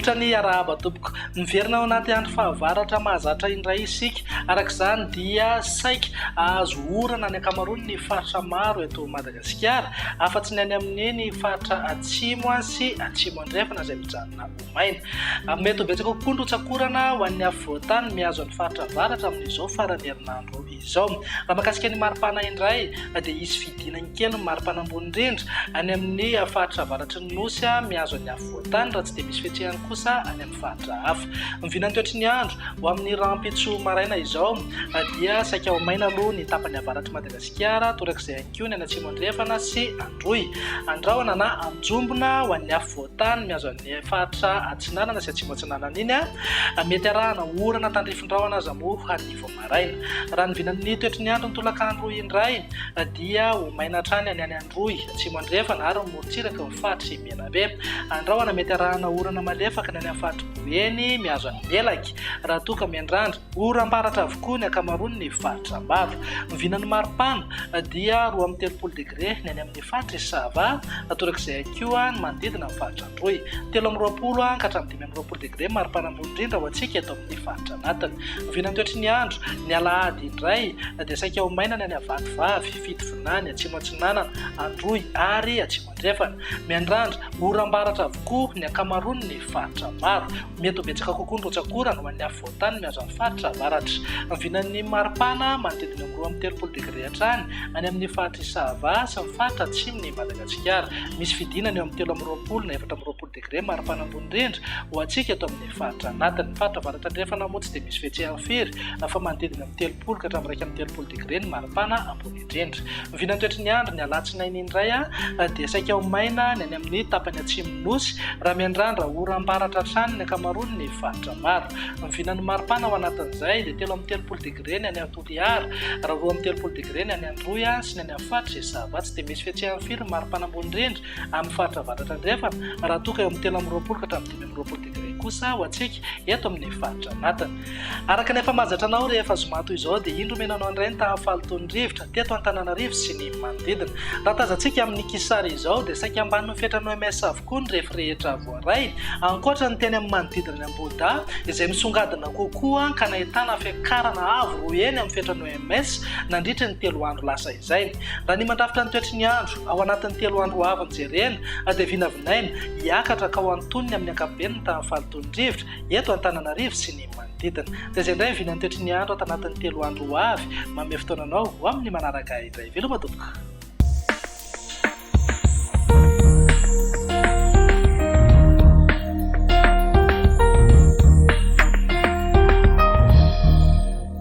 Manolotra ny arahaba tompoko. Miverina ao anaty andro fahavaratra mahazatra indray isika. Araka izany dia saika ahazo orana ny ankamaroan'ny faritra maro eto Madagasikara, afa-tsy ny any amin'iny faritra atsimo sy atsimo andrefana izay mijanona ho maina. Mety ho betsaka kokoa ny rotsak'orana ho an'ny afovoan-tany mihazo an'ny faritra avaratra amin'izao faran'ny herinandro izao. Raha mahakasika ny maripana indray dia hisy fidinany kely ny maripana ambony indrindra any amin'ny faritra avaratry ny Nosy mihazo an'ny afovoan-tany raha tsy dia misy fiatrehany kosa any amin'ny faritra hafa. Ny vinan'ny toetry ny andro ho amin'ny rahampitso maraina izao dia saika ho maina aloha ny tapany avaratr'i Madagasikara, torak'izay ihany koa ny any atsimo andrefana sy Androy. Andrahona na Anjombona ho an'ny afovoan-tany mihazo an'ny faritra atsinanana sy atsimo atsinanana iny. Mety arahana orana tandrifin-drahona aza moa ny vao maraina. Raha ny vinan'ny toetry ny andro ny tolakandro indray dia ho maina hatrany any any Androy, Atsimo Andrefana ary ny morontsiraky ny faritr'i Menabe. Andrahona mety arahana orana malefaka ny any amin'ny faritr'i Boeny mihazo an'i Melaky raha toa ka miandrandra oram-baratra avokoa ny ankamaroan'ny faritra maro. Ny vinan'ny maripana dia 32 degre ny any amin'ny faritr'i Sava, torak'izay ihany koa ny manodidina ny faritra Androy. 23 ka hatramin'ny 25 degre maripana ambony indrindra ho antsika eto amin'ny faritra anatiny. Ny vinan'ny toetry ny andro, ny alahady indray dia saika ho maina ny any Vatovavy, Fitovinany, Atsimo Atsinanana, Androy ary Atsimo Andrefana. Miandrandra oram-baratra avokoa ny ankamaroan'ny faritra maro. Mety ho betsaka kokoa ny rotsak'orana ho an'ny afovoan-tany mihazo ny faritra avaratra. Ny vinan'ny maripana manodidina ny 32 degre hatrany any amin'ny faritr'i Sava sy ny faritra atsimon'i Madagasikara. Misy fidinana eo amin'ny 23 na 24 degre maripana ambony indrindra ho antsika eto amin'ny faritra anatiny. Ny faritra avaratra andrefana moa tsy dia misy fihetsehany firy fa manodidina ny 30 ka hatramin'ny 31 degre ny maripana ambony indrindra. Ny vinantoetry ny andro ny alatsinainy indray dia saika ho maina ny any amin'ny tapany atsimon'ny Nosy raha miandrandra oram-baratra hatrany ny ankamaroan'ny faritra maro. Ny vinan'ny maripana ao anatin'izay dia 33 degre ny any Toliara, raha 32 degre ny any Androy sy ny any amin'ny faritr'i Sava. Tsy dia misy fihetsehany firy ny maripana ambony indrindra amin'ny faritra avaratra andrefana raha toa ka eo amin'ny 23 ka hatramin'ny 25 degre kosa ho antsika eto amin'ny faritra anatiny. Araka ny efa mahazatra anao rehefa zoma toy izao dia indro omena anao indray ny tahan'ny fahalotoan'ny rivotra teto Antananarivo sy ny manodidina. Raha tazantsika amin'ny kisary izao dia saika ambanin'ny fetran'ny OMS avokoa ny refy rehetra voaray, ankoatra ny teny amin'ny manodidina ny Ambohidahy izay misongadina kokoa ka nahitana fiakarana avo roa heny amin'ny fetran'ny OMS nandritry ny telo andro lasa izay. Raha ny mandrafitra ny toetry ny andro ao anatin'ny telo andro ho avy no jerena dia vinavinaina hiakatra ka ho antonony amin'ny ankapobeny ny tahan'ny fahalotoan'ny rivotra eto Antananarivo sy ny manodidina. Dia izay indray ny vinan'ny toetry ny andro ato anatin'ny telo andro ho avy. Manome fotoana anao ho amin'ny manaraka indray. Veloma tompoko.